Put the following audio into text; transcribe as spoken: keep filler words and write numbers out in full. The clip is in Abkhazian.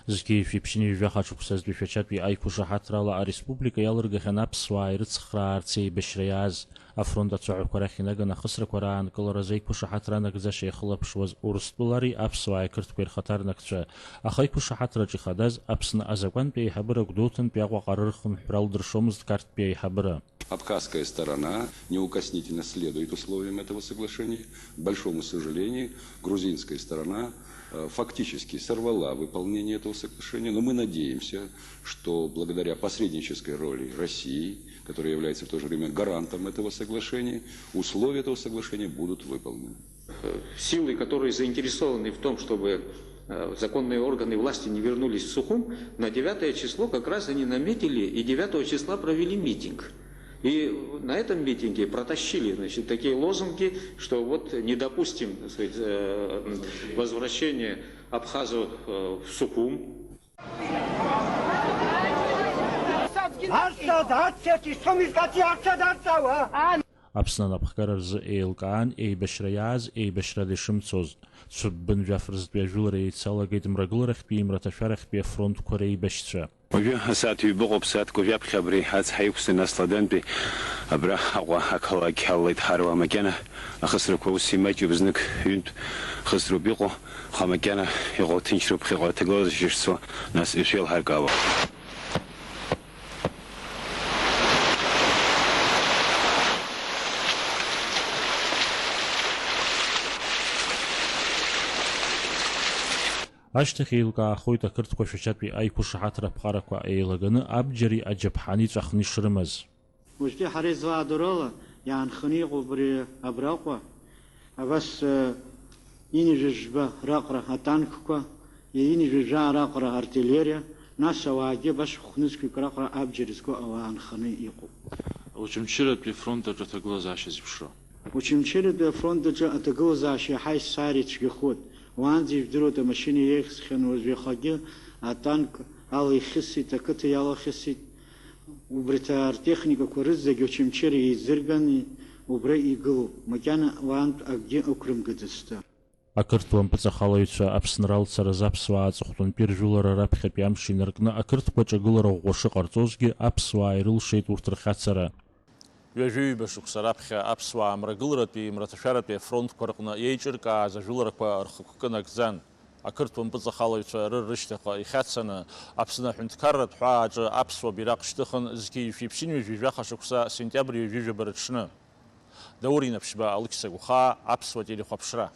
Зқьи жәшәи ԥшьынҩажәи жәаха шықәсазтәи Шәачатәи аиқәышаҳаҭра ала ареспублика иалыргахьан аԥсуаа ирыцхраарц еибашьра иааз. Афронт ацәаҳәақәа рахь инаганы ахысрақәа раанкыларазы аиқәышаҳаҭра анагӡаша иахылаԥшуаз Урыстәылари аԥсуааи ақырҭқәеи рхаҭарнакцәа, аха аиқәышаҳаҭраҿ ихадаз Аԥсны азакәантәи аиҳабыра Гәдоуҭантәи Аҟәаҟа рырхынҳәра лдыршомызт Қарҭтәи аиҳабыра. Абхазская сторона неукоснительно следует условиям этого соглашения. К большому сожалению, грузинская сторона, э, фактически сорвала выполнение этого соглашения, но мы надеемся, что благодаря посреднической роли России, которая является в то же время гарантом этого соглашения, условия этого соглашения будут выполнены. Силы, которые заинтересованы в том, чтобы, э, законные органы власти не вернулись в Сухум, на девятое число как раз они наметили и девятого числа провели митинг. И на этом митинге протащили, значит, такие лозунги, что вот не допустим, так сказать, э, возвращения абхазов, э, в Сухум. Аԥсны анапхгара рзы еилкаан еибашьра иааз, еибашьрада ишымцоз. Цәыббын жәаф рзтәи ажәылара еицалагеит Мрагыларахьтәи Мраҭашәарахьтәи афронтқәа реибашьцәа. Уажәы асааҭ ҩба ыҟоуп, сааҭк уажәаԥхьа абри ацҳа иқәсын, нас Ладантәи абра Аҟәа ақалақь алалеит ҳаруаа макьана ахысрақәа ус имаҷуп, знык ҩынтә хысроуп иҟоу, аха макьана иҟоу ҭынчроуп, ԥхьаҟа аҭагылазаашьа шцо, нас ишәеилҳаркаауа. Ашьҭахь еилкаахоит ақырҭқәа Шәачатәи аиқәышаҳаҭра аԥҟарақәа еилаганы абџьари аџьаԥҳани ҵәахны ишрымаз. Уажәтәи ҳара излаадыруа ала иаанханы иҟоуп абри абраҟа, абас, э, ҩынҩажәа жәба раҟара атанкқәа, ҩынҩажәа жәаа раҟара артиллериа, нас ауаагьы абас хә-нызқьҩык раҟара абџьар зго ауаа аанханы иҟоуп. Очамчыратәи афронт аҿы аҭагылазаашьа зеиԥшроу. Очамчыратәи афронт аҿы аҭагылазаашьа иаҳа есааира ицәгьахоит. Уаанӡа ижәдыруеит, амашьына еихсхьан, уажә иахагьы атанк ала ихьысит, ақыҭа иалахьысит. Убарҭ артехникақәа рызегь Очамчыра еизырган, убра игылоуп. Макьана уаантә акгьы ықәрымгаӡацт. Ақырҭуа мпыҵахалаҩцәа Аԥсны ралцаразы аԥсуаа аҵыхәтәантәи ржәылара раԥхьатәи амш инаркны ақырҭқәа ҿагылара ӷәӷәа шыҟарҵозгьы, аԥсуаа ирылшеит урҭ рхьацара. Ҩажәи-ҩба шықәса раԥхьа аԥсуаа Мрагыларатәи Мраҭашәаратәи афронтқәа рҟны еиҿыркааз ажәыларақәа рхықәкы нагӡан. Ақырҭуа мпыҵахалаҩцәа рыр рышьҭахьҟа ихьацаны, Аԥсны аҳәынҭқарратә ҳәаа аҿы аԥсуа бираҟ шьҭыхын, зқьи жәшәи ԥшьынҩажәи жәаха шықәса сентиабр ҩажәи жәаба рыҽны. Даур Инаԥшьба, Алықьса Гәхаа, Аԥсуа телехәаԥшра.